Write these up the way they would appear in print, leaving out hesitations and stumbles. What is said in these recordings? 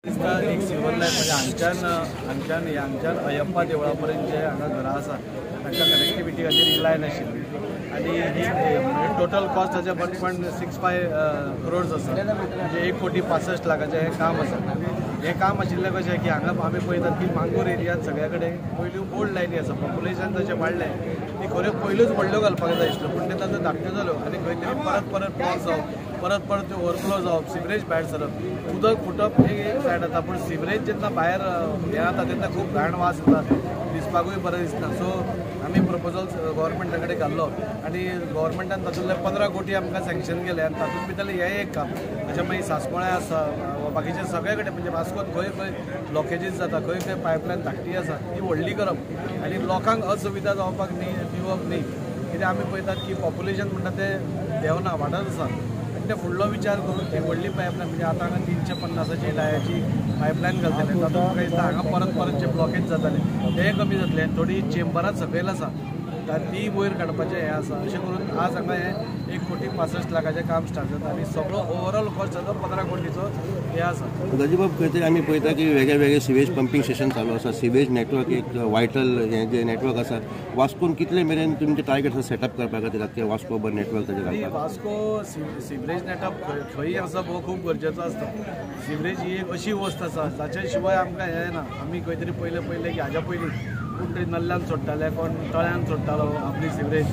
दिसता एक सिवर लायन म्हणजे हांगच्यान हांगच्यान हांगच्यान अय्यप्पा देवळा पर्यंत जे हांगा घरां आसा तांकां कनेक्टिविटी खातीर ही लायन आशिल्ली आनी ही टोटल कॉस्ट ताचें 1.65 क्रोर्स आसा, म्हणजे 1 कोटी 65 लाखाचें हें काम आसा. हें काम आशिल्लें कशें की हांगा आमी पळयतात की मांगूर एरियान सगळ्या कडेन पयल्यो ओल्ड लायनी आसा. पॉप्युलेशन तशें वाडलें ती खऱ्यो पयल्योच व्हडल्यो घालपाक जाय आशिल्ल्यो, पूण ते तांच्यो धाकट्यो जाल्यो आनी खंय तरी परत परत ब्लॉक जावप, परत परत त्यो ओवरफ्लो जावप, सिवरेज भायर सरप, उदक फुटप एक एक सायड जाता, पूण सिवरेज जेन्ना भायर हें जाता तेन्ना खूब घाण वास येता, दिसपाकूय बरें दिसना. सो आमी प्रपोजल गव्हर्मेंटा कडेन घाल्लो आनी गव्हर्मेंटान तातूंतले 15 कोटी आमकां सँक्शन केले आनी तातूंत भितरलें हें एक काम. अशें मागीर सासमोळें आसा वा बाकीचे सगळे कडेन, म्हणजे वास्कोन खंय खंय ब्लॉकेजीस जाता, खंय खंय पायपलायन धाकटी आसा, ती व्हडली करप आनी लोकांक असुविधा जावपाक न्ही दिवप न्ही. कित्याक आमी पळयतात की पॉप्युलेशन म्हणटा तें देंवना, वाडत आसा आनी ते फुडलो विचार करून ती व्हडली पायपलायन, म्हणजे आतां हांगा 350ची डायाची पायपलायन घालतले. तातूंत म्हाका दिसता हांगा परत परत जे ब्लॉकेज जाताले ते कमी जातले. थोडी चेंबरां सकयल आसा ती वयर काडपाचें हें आसा. अशें करून आज हांगा हें 1 कोटी 65 लाखाचें काम स्टार्ट जाता आनी सगळो ओवरऑल कॉस्ट जाता 15 कोटीचो हें आसा. गजूबाब, खंय तरी आमी पळयता की वेगळे वेगळे सिवेज पंपींग स्टेशन चालू आसा. सिवेज नेटवर्क एक वायटल हें जें नेटवर्क आसा, वास्कोन कितले मेरेन तुमचें टार्गेट आसा सेटअप करपा खातीर आख्खे वास्को भर नेटवर्क ताजें घालपाक? वास्को सिवरेज नेटवर्क खंय आसप हो खूब गरजेचो आसता. सिवरेज ही एक अशी वस्त आसा ताच्या शिवाय आमकां हें ना. आमी खंय तरी पयलें पयलें की हाज्या पयलीं कोण तरी नल्ल्यान सोडटाले, कोण तळ्यान सोडटालो आपली सिवरेज.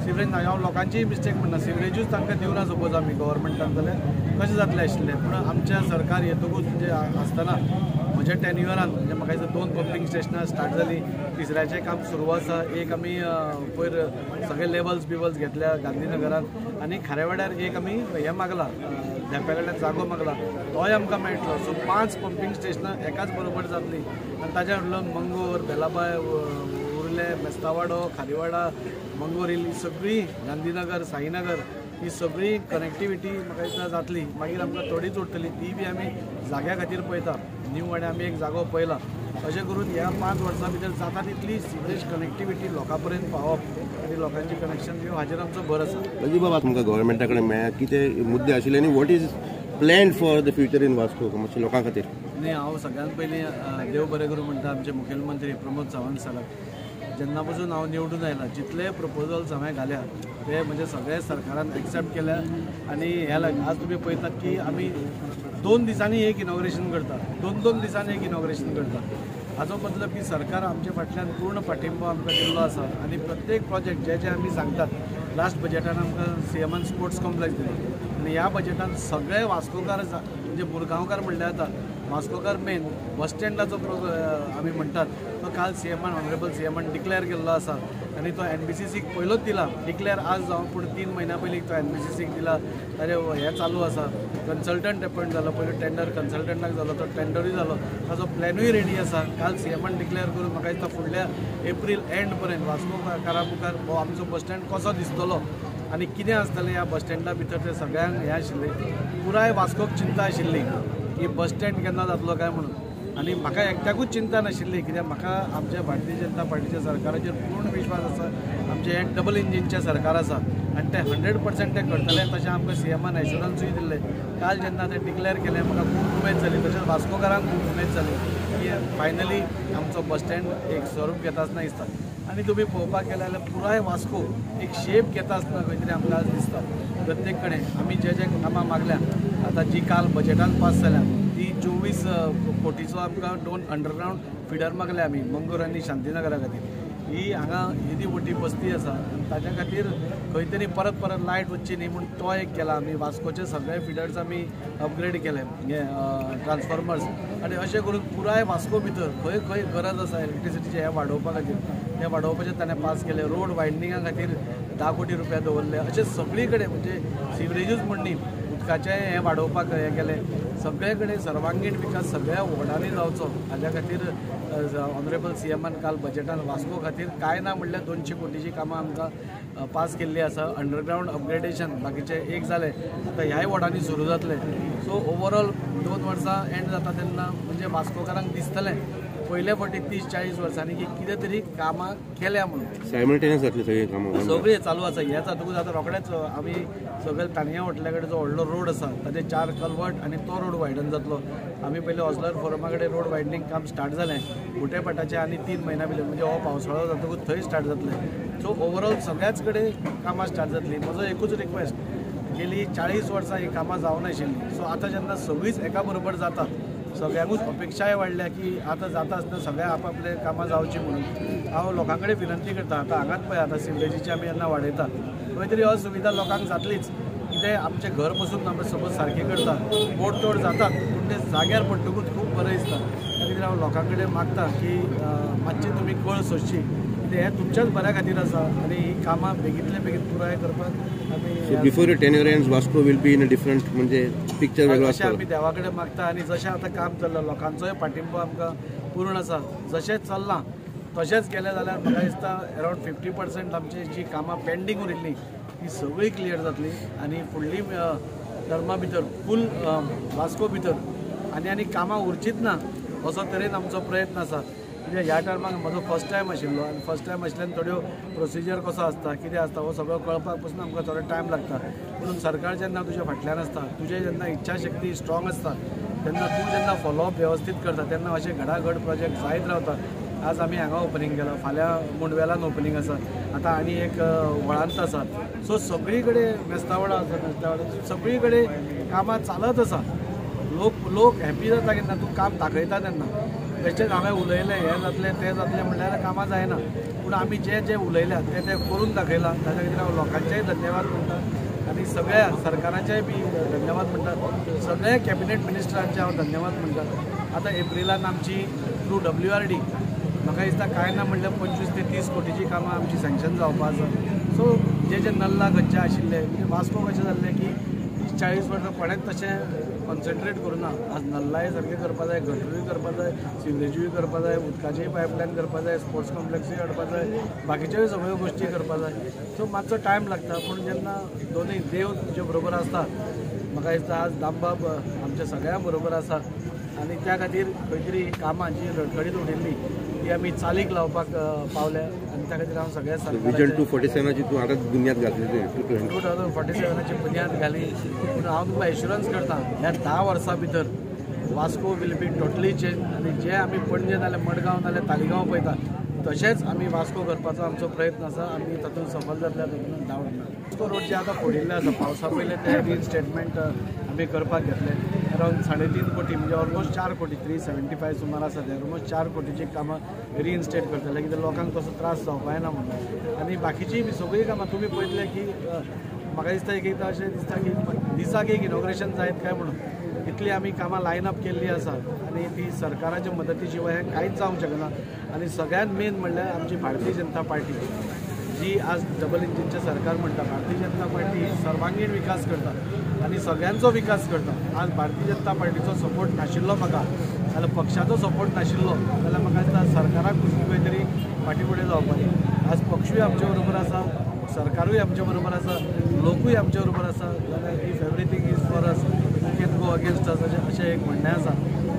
सिवरेज ना, हांव लोकांचीय मिस्टेक म्हणना. सिवरेजूच तांकां दिवना सपोज आमी गव्हर्मेंटान जाल्यार कशें जातलें आशिल्लें? पूण आमच्या सरकार येतकूच, म्हणजे आसतना म्हज्या टेन्युअरान, म्हणजे म्हाका दिसता दोन पंपींग स्टेशनां स्टार्ट जालीं, तिसऱ्याचें काम सुरू आसा. एक आमी पयर सगळे लेवल्स बिवल्स घेतल्या गांधीनगरान आनी खारेवाड्यार एक आमी हें मागला, धेंप्या कडल्यान जागो मागला, तोय आमकां मेळटलो. सो पांच पंपींग स्टेशनां एकाच बरोबर जातलीं आनी ताच्या फाटल्यान मंगूर, बेलाबाय, उर्ले, मेस्तावाडो, खारीवाडा, मंगूर हिल, ही सगळीं, गांधीनगर, साईनगर, ही सगळी कनेक्टिविटी म्हाका दिसता जातली. मागीर आमकां थोडीच उरतली, ती बी आमी जाग्या खातीर पळयता. न्यू वाड्या आमी एक जागो पळयला. अशें करून ह्या 5 वर्सां भितर जाता तितली सिवरेज कनेक्टिविटी लोकां पर्यंत पावप आनी लोकांची कनेक्शन दिवप हाजेर आमचो भर आसा. गजूबाब, तुमकां गव्हर्मेंटा कडेन मेळ्ळ्या, कितें मुद्दे आशिल्ले आनी what is plan for the future in Vasco मातशें लोकां खातीर? न्ही, हांव सगळ्यांत पयलीं देव बरें करूं म्हणटा आमचे मुखेलमंत्री प्रमोद सावंत सराक. जेन्ना पसून हांव निवडून आयला, जितले प्रपोजल्स हांवें घाल्या ते म्हणजे सगळे सरकारान एक्सेप्ट केल्या. आनी ह्या आज तुमी पळयतात की आमी 2 दिसांनी एक इनॉग्रेशन करता, दोन दोन दिसांनी एक इनॉग्रेशन करता. हाचो मतलब की सरकार आमच्या फाटल्यान पूर्ण पाठिंबो आमकां दिल्लो आसा आनी प्रत्येक प्रोजेक्ट जे जे आमी सांगतात, लास्ट बजेटान आमकां सीएमान स्पोर्ट्स कॉम्प्लेक्स दिलो आनी ह्या बजेटान सगळे वास्कोकार, म्हणजे मुरगांवकार म्हणल्यार जाता, वास्कोकार मेन बस स्टँडाचो आमी म्हणटात तो काल सीएमान, ऑनरेबल सीएमान डिक्लेअर केल्लो आसा आनी तो एनबीसीसीक पयलोच दिला डिक्लेअर. आज जावं, पूण 3 म्हयन्या पयलीं तो एनबीसीसीक दिला. ताजें हें चालू आसा, कन्सल्टंट अपॉयंट जालो, पयलो टेंडर कन्सल्टंटाक जालो, तो टेंडरूय जालो, ताजो प्लॅनूय रेडी आसा. काल सीएमान डिक्लेअर करून म्हाका दिसता फुडल्या एप्रील एंड पर्यंत वास्कोकारा मुखार हो आमचो बस स्टँड कसो दिसतलो आनी कितें आसतलें ह्या बस स्टँडा भितर तें सगळ्यांक हें आशिल्लें. पुराय वास्कोक चिंता आशिल्ली की बस स्टँड केन्ना जातलो काय म्हणून आनी म्हाका एकट्याकूच चिंता नाशिल्ली, कित्याक म्हाका आमच्या भारतीय जनता पार्टीच्या सरकाराचेर पूर्ण विश्वास आसा. आमचें हें डबल इंजिनचें सरकार आसा आनी ते 100% ते करतले तशें आमकां सीएमान एश्युरन्सूय दिल्लें. काल जेन्ना ते डिक्लेअर केलें, म्हाका खूब उमेद जाली, तशेंच वास्कोकारांक खूब उमेद जाली की फायनली आमचो बस स्टँड एक स्वरूप घेता आसतना दिसता. आनी तुमी पळोवपाक गेले जाल्यार पुराय वास्को एक शेप घेता आसतना खंय तरी आमकां आज दिसता. प्रत्येक कडेन आमी जे जे कामां मागल्या, आतां जी काल बजेटान पास जाल्या ती 24 कोटीचो आमकां दोन अंडरग्रावंड फिडर मागले आमी मंगूर आनी शांतीनगरा खातीर. ही हांगा येदी मोठी बस्ती आसा आनी ताच्या खातीर खंय तरी परत परत लायट वचची न्ही म्हूण तो एक केला आमी. वास्कोचे सगळे फिडर्स आमी अपग्रेड केले, हे ट्रान्सफॉर्मर्स, आनी अशें करून पुराय वास्को भितर खंय खंय गरज आसा इलेक्ट्रिसिटीचें हें वाडोवपा खातीर तें वाडोवपाचें ताणें पास केलें. रोड वायडनिंगा खातीर 10 कोटी रुपया दवरले. अशें सगळी कडेन, म्हणजे सिवरेजूच म्हण न्ही, उदकाचें हें वाडोवपाक हें केलें. सगळे कडेन सर्वांगीण विकास सगळ्या वॉर्डांनी जावचो हाज्या खातीर ऑनरेबल सीएमान काल बजेटान वास्को खातीर कांय ना म्हणल्यार 200 कोटीची कामां आमकां पास केल्ली आसा. अंडरग्रावंड अपग्रेडेशन बाकीचें एक जालें, आतां ह्याय वॉर्डांनी सुरू जातलें. सो ओवरऑल 2 वर्सां एंड जाता तेन्ना म्हणजे वास्कोकारांक दिसतलें पयले फावटी 30-40 वर्सांनी की कितें तरी कामां केल्या म्हणून. सायमल्टेनियस जातली सगळीं कामां, सगळीं चालू आसा. हें जातकूच आतां रोखडेच आमी सगळे ताणयां हॉटेला कडेन जो व्हडलो रोड आसा ताचे 4 कलवट आनी तो रोड वायडन जातलो. आमी पयलीं ऑस्लर फोरमा कडेन रोड वायडनींग काम स्टार्ट जालें गुटेपाटाचें आनी 3 म्हयन्या भितर म्हणजे हो पावसाळो जातकूच थंय स्टार्ट जातलें. सो ओवरऑल सगळ्याच कडेन कामां स्टार्ट जातलीं. म्हजो एकूच रिक्वेस्ट, गेली 40 वर्सां ही कामां जावनाशिल्लीं. सो आतां जेन्ना सगळींच एका बरोबर जातात, सगळ्यांकूच अपेक्षाय वाडल्या की आतां जाता आसतना सगळ्या आपआपले कामां जावचीं म्हणून हांव लोकां कडेन विनंती करता. आतां हांगाच पळय, आतां सिवरेजीची आमी जेन्ना वाडयता खंय तरी असुविधा लोकांक जातलीच. कितें आमचें घर पसून आमी सपोज सारकें करता, मोडतोड जातात, पूण ते जाग्यार पडटकूच खूब बरें दिसता. त्या खातीर हांव लोकां कडेन मागता की मातशी तुमी कळ सोंसची, कितें हें तुमच्याच बऱ्या खातीर आसा आनी ही कामां बेगींतले बेगीन पुराय करपाक आमी. Before your tenure ends Vasco will be in a different म्हणजे पिक्चर वेगळो अशें आमी देवा कडेन मागता. आनी जशें आतां काम चल्लां, लोकांचोय पाठिंबो आमकां पूर्ण आसा, जशें चल्लां तशेंच केलें जाल्यार म्हाका दिसता अरावंड 50% आमची जी कामां पेंडींग उरिल्लीं ती सगळीं क्लियर जातली आनी फुडली टर्मा भितर फूल वास्को भितर आनी आनी कामां उरचीच ना असो तरेन आमचो प्रयत्न आसा. कित्याक ह्या टर्माक म्हजो फर्स्ट टायम आशिल्लो आनी फर्स्ट टायम आशिल्ल्यान थोड्यो प्रोसिजर कसो आसता कितें आसता हो सगळो कळपाक पसून आमकां थोडो टायम लागता. पूण सरकार जेन्ना तुज्या फाटल्यान आसता, तुजें जेन्ना इच्छाशक्ती स्ट्रॉंग आसता, तेन्ना तूं जेन्ना फॉलोअप वेवस्थीत करता तेन्ना अशे घडाघड प्रोजेक्ट जायत रावता. आज आमी हांगा ओपनींग केलां, फाल्यां मुंडवेलान ओपनींग आसा, आतां आनी एक व्हळांत आसा. सो सगळी कडेन मेस्तावडा आसा, मेस्तावडा सगळी कडेन कामां चालत आसा. लोक हॅपी जाता केन्ना तूं काम दाखयता तेन्ना. तशेंच हांवें उलयलें हें जातलें तें जातलें म्हणल्यार कामां जायना, पूण आमी जे जे उलयल्या तें तें करून दाखयलां. ताच्या खातीर हांव लोकांचेय धन्यवाद म्हणटा आनी सगळ्या सरकाराचेय बी धन्यवाद म्हणटा, सगळ्या कॅबिनेट मिनिस्टरांचे हांव धन्यवाद म्हणटा. आतां एप्रिलान आमची थ्रू WRD म्हाका दिसता कांय ना म्हणल्यार 25 ते 30 कोटीची कामां आमची सँक्शन जावपा आसा. सो जे जे नल्ला खंयचे आशिल्ले, म्हणजे वास्को कशें जाल्लें की 30-40 वर्सां कोणेंच तशें कॉन्सन्ट्रेट करुना. आज नल्लाय सारकें करपा जाय, गटरूय करपा जाय, सिवरेजूय करपा जाय, उदकाचीय पायपलायन करपा जाय, स्पोर्ट्स कॉम्प्लेक्सूय हाडपा जाय, बाकीच्योय सगळ्यो गोश्टी करपा जाय. सो मातसो टायम लागता, पूण जेन्ना दोनूय देव तुजे बरोबर आसता, म्हाका दिसता आज दामबाब आमच्या सगळ्यां बरोबर आसा आनी त्या खातीर खंय तरी कामां जी रडखडीत उरिल्ली ती आमी चालीक लावपाक पावल्या आनी त्या खातीर हांव सगळ्या विजन 247ची तूं आतां बुन्याद घातली, 2047ची बुन्याद घाली. पूण हांव तुमकां एश्युरन्स करता ह्या 10 वर्सां भितर Vasco will be totally change. आनी जे आमी पणजे नाल्यार मडगांव नाल्यार तालिगांव पळयता तशेंच आमी वास्को करपाचो आमचो प्रयत्न आसा. आमी तातूंत सफल जातले तातूंत डावट ना. वास्को रोड जे आतां फोडिल्ले आसा पावसा पयलें ते रिइन्स्टेटमेंट आमी करपाक घेतले. अरावंड 3.5 कोटी म्हणजे ऑलमोस्ट 4 कोटी 375 सुमार आसा ते ऑलमोस्ट 4 कोटीची कामां रिइन्स्टेट करतले, कित्याक लोकांक तसो त्रास जावपा जायना म्हणून. आनी बाकीचीय बी सगळीं कामां तुमी पळयतले की म्हाका दिसता एक एकदां अशें दिसता की दिसाक एक इनॉग्रेशन जायत काय म्हणून इतली आमी कामां लायन अप केल्ली आसा आनी ती सरकाराच्या मदती शिवाय हें कांयच जावंक शकना. आनी सगळ्यांत मेन म्हणल्यार आमची भारतीय जनता पार्टी जी आज डबल इंजिनचें सरकार म्हणटा, भारतीय जनता पार्टी ही सर्वांगीण विकास करता आनी सगळ्यांचो विकास करता. आज भारतीय जनता पार्टीचो सपोर्ट नाशिल्लो म्हाका जाल्यार, पक्षाचो सपोर्ट नाशिल्लो जाल्यार म्हाका दिसता सरकाराक खंय तरी फाटीं फुडें जावपाचें. आज पक्षूय आमचे बरोबर आसा, सरकारूय आमचे बरोबर आसा, लोकूय आमचे बरोबर आसा. जाल्यार if everything is for us you can go against us अशें एक म्हणणें आसा.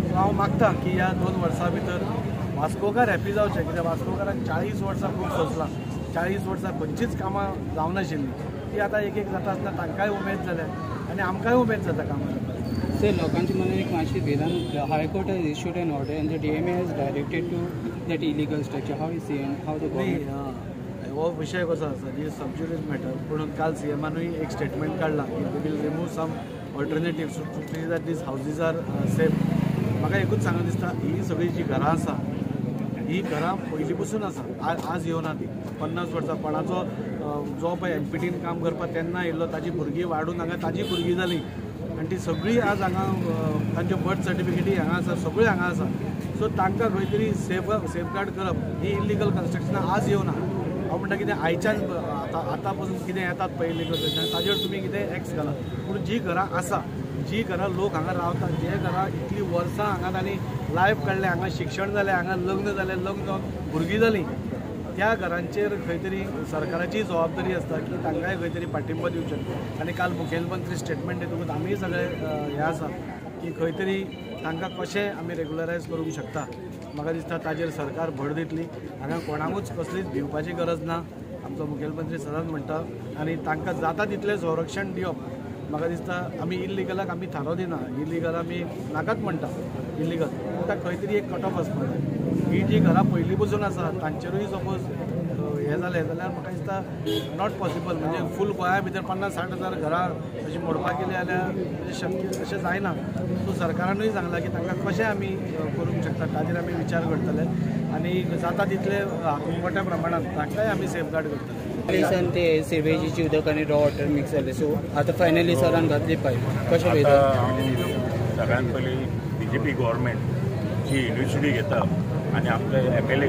सो हांव मागता की ह्या 2 वर्सां भितर वास्कोकार हॅपी जावचें, कित्याक वास्कोकारान 40 वर्सां खूब सोंसलां, 40 वर्सां खंयचीच कामां जावनाशिल्लीं, ती आतां एक एक जाता आसतना तांकांय उमेद जाल्या आनी आमकांय उमेद जाता कामां करपाक. सर, लोकांच्या मनात एक मातशी भिरांत, High Court has issued an order and the DMA has directed to that illegal structure. How is and how the government? हो विशय कसो आसा, ही सब ज्युडीस मॅटर. पूण काल सीएमानूय एक स्टेटमेंट काडलां की they will remove some alternatives to see that these houses are safe. म्हाका एकूच सांगून दिसता, ही सगळीं जी घरां आसा ही घरां पयलीं पसून आसा, आज येवना ती. 50 वर्सां कोणाचो जो पळय एनपीटीन काम करपाक तेन्ना येयल्लो, ताजी भुरगीं वाडून हांगा ताजी भुरगीं जालीं आनी ती सगळीं आज हांगा तांच्यो बर्थ सर्टिफिकेटी हांगा आसा, सगळ्यो हांगा आसा. सो तांकां खंय तरी सेफगार्ड करप ही इल्लिगल कन्स्ट्रक्शनां आज येवना. हांव म्हणटा कितें आयच्यान आतां पसून कितें येतात पळय इल्लिगल कन्स्ट्रक्शन ताजेर तुमी कितें एक्स घालात. पूण जी घरां आसा, जी घरां लोक हांगा रावतात, जे घरां इतलीं वर्सां हांगा तांणी लायफ काडलें, हांगा शिक्षण जालें, हांगा लग्न जालें, लग्न जावन भुरगीं जालीं, त्या घरांचेर खंय तरी सरकाराची जबाबदारी आसता की तांकांय खंय तरी पाठिंबो दिवचो. आनी काल मुखेलमंत्री स्टेटमेंट दितकूच आमीय सगळे हें आसा की की खंय तरी तांकां कशें आमी रेगुलरायज करूंक शकता. म्हाका दिसता ताजेर सरकार भर दितली. हांगा कोणाकूच कसलीच भिवपाची गरज ना. आमचो मुखेलमंत्री सदांच म्हणटा आनी तांकां जाता तितलें संरक्षण दिवप. म्हाका दिसता आमी इल्लिगलाक आमी थारो दिना, इल्लिगल आमी नाकाच म्हणटा इल्लिगल, पूण ताका खंय तरी एक कट ऑफ आसपाक जाय. ही जी घरां पयलीं पसून आसा तांचेरूय सपोज हें जालें जाल्यार म्हाका दिसता not possible. म्हणजे फूल गोंया भितर 50-60 हजार घरां अशीं मोडपाक गेलीं जाल्यार म्हणजे शक्य अशें जायना. सो सरकारानूय सांगलां की तांकां कशें आमी करूंक शकता ताजेर आमी विचार करतले आनी जाता तितले हातूंत मोठ्या प्रमाणांत तांकांय आमी सेफगार्ड करतले. दिसान ते सिवेजीची उदक आनी रॉ वॉटर मिक्स जालें, सो आतां फायनली सरान घातली पायप कशें पळयता? हांव सगळ्यात पयलीं बीजेपी गव्हर्मेंट जी युनिव्हर्सिटी घेता आनी आपले MLA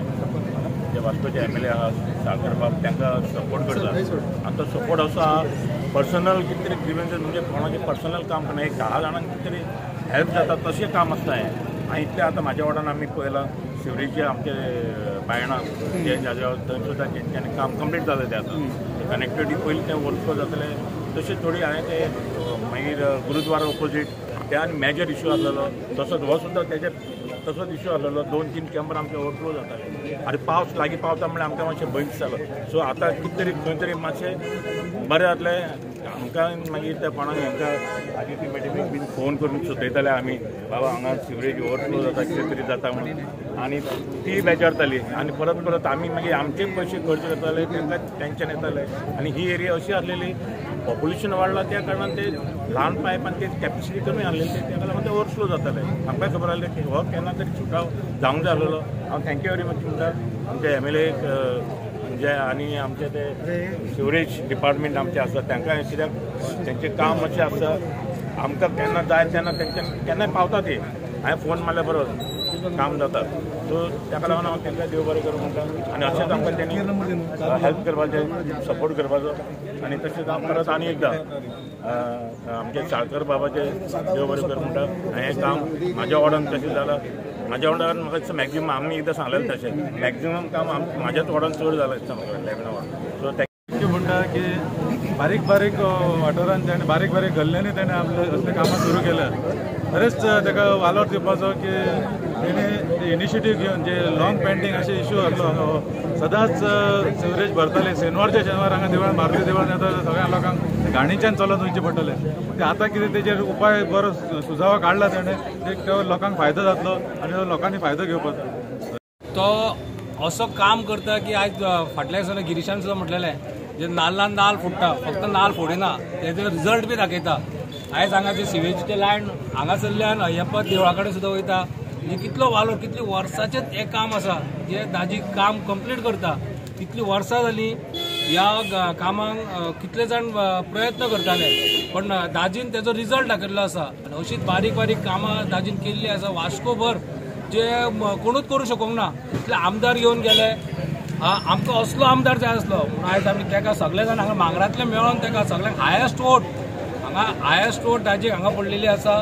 जे वास्कोचे MLA आहा सागरबाब तांकां सपोर्ट करता. आनी तो सपोर्ट असो आहा पर्सनल कितें तरी ग्रिवन्सीस म्हणजे कोणाचें पर्सनल काम करना, एक 10 जाणांक कितें तरी हेल्प जाता तशें काम आसता हें. आनी इतलें आतां म्हाज्या वार्डान आमी पळयलां सिवरेजचे आमचे बायणां जे जाग्यार थंय सुद्दां तेंच्यांनी काम कंप्लीट जालें तें आतां कनेक्टिविटी पयलीं तें ओवरफ्लो जातलें. तशें थोडी हांवें ते मागीर गुरुद्वारा ओपोजीट ते आनी मेजर इशू आसलेलो तसोच हो सुद्दां तेजे तसोच इशू आसलेलो. 2-3 चेंबर आमचे ओवरफ्लो जाताले आनी पावस लागीं पावता म्हणल्यार आमकां मातशें भंय दिसतालो. सो आतां कितें तरी खंय तरी मातशें बरें जातलें आमकां. मागीर त्या कोणाक हांकां आदिती मॅडमीक बीन फोन करून सुचयताले आमी, बाबा हांगा सिवरेज ओवरफ्लो जाता कितें तरी जाता म्हणून, आनी ती बेजारताली. आनी परत परत आमी मागीर आमचे पयशे खर्च करताले तांकां टेंशन येतालें. आनी ही एरिया अशी आसलेली पॉप्युलेशन वाडलां त्या कारणान ते ल्हान पायप आनी ते कॅपेसिटी कमी आसलेली तेका लागून ते ओवरफ्लो जाताले. आमकां खबर आसलें की हो केन्ना तरी सुटाव जावंक जाय आसलेलो. हांव thank you very much म्हणटा आमचे MLA जे आनी आमचे ते सिवरेज डिपार्टमेंट आमचे आसा तांकां, कित्याक तेंचें काम अशें आसता आमकां केन्ना जाय तेन्ना तेंच्यान केन्नाय पावता ते. हांवें फोन मारल्यार बरो काम जाता. सो ताका लागून हांव तांकां देव बरें करूं म्हणटा आनी अशेंच आमकां तेणी हेल्प करपाचें, सपोर्ट करपाचो. आनी तशेंच हांव परत आनी एकदां आमचे साळकर बाबाचे देव बरें कर म्हणटा. हें काम म्हाज्या वॉर्डान तशें जालां. म्हाज्या वॉर्डान म्हाका दिसता मॅक्झिमम आमी एकदां सांगलेलें तशें मॅक्झिमम काम म्हाज्याच वॉर्डान चड जालां दिसता म्हाका 11 वॉर्ड. सो thank you म्हणटा की बारीक बारीक वाठारान ताणें बारीक बारीक गल्ल्यांनी ताणें आपले असले कामां सुरू केल्या. खरेंच ताका वालोर दिवपाचो की तेणें इनिशिएटीव घेवन जे लॉंग पेंडींग अशे इशू आसलो सदांच सिवरेज भरताले. शेनवारच्या शेनवार हांगा देवळान मारुती देवळान येता सगळ्या लोकांक घाणीच्यान चलत वयचें पडटलें. ते आतां कितें तेजेर उपाय बरो सुजाव काडला तेणें, ते लोकांक फायदो जातलो आनी लोकांनी फायदो घेवपाचो. तो असो काम करता की आयज फाटल्या दिसांनी गिरीशान सुद्दां म्हटलेलें जे नाल्लान नाल फुट्टा, फक्त नाल फोडिना, तेजो रिजल्ट बी दाखयता. आयज हांगा जे सिवेजीचे लायन हांगासरल्यान अय्यप्पा देवळा कडेन सुद्दां वयता. म्हणजे कितलो वालोर, कितली वर्साचेंच हें काम आसा जे दाजी काम कंप्लीट करता. कितली वर्सां जालीं ह्या कामाक कितले जाण प्रयत्न करताले, पण दाजीन तेजो रिजल्ट दाखयल्लो आसा. आनी अशीच बारीक बारीक कामां दाजीन केल्लीं आसा वास्कोभर, जे कोणूच करूं शकूंक ना. इतले आमदार येवन गेले, आमकां असलो आमदार जाय आसलो म्हणून आयज आमी तेका सगळे जाण हांगा मांगरांतले मेळोन तेका सगळ्यांक हायस्ट वोट, हांगा हायस्ट वोट दाजीक हांगा पडलेली आसा.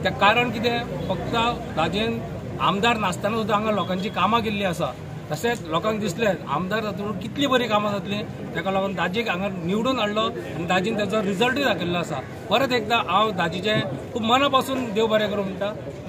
तें कारण कितें, फक्त दाजीन आमदार नासतना सुद्दां हांगा लोकांची कामां केल्लीं आसा. तशेंच लोकांक दिसलें आमदार जातून कितली बरी कामां जातलीं, तेका लागून दाजीक हांगा निवडून हाडलो आनी दाजीन तेजो रिजल्टूय दाखयल्लो आसा. परत एकदां हांव दाजीचें खूब मना पासून देव बरें करूं म्हणटा.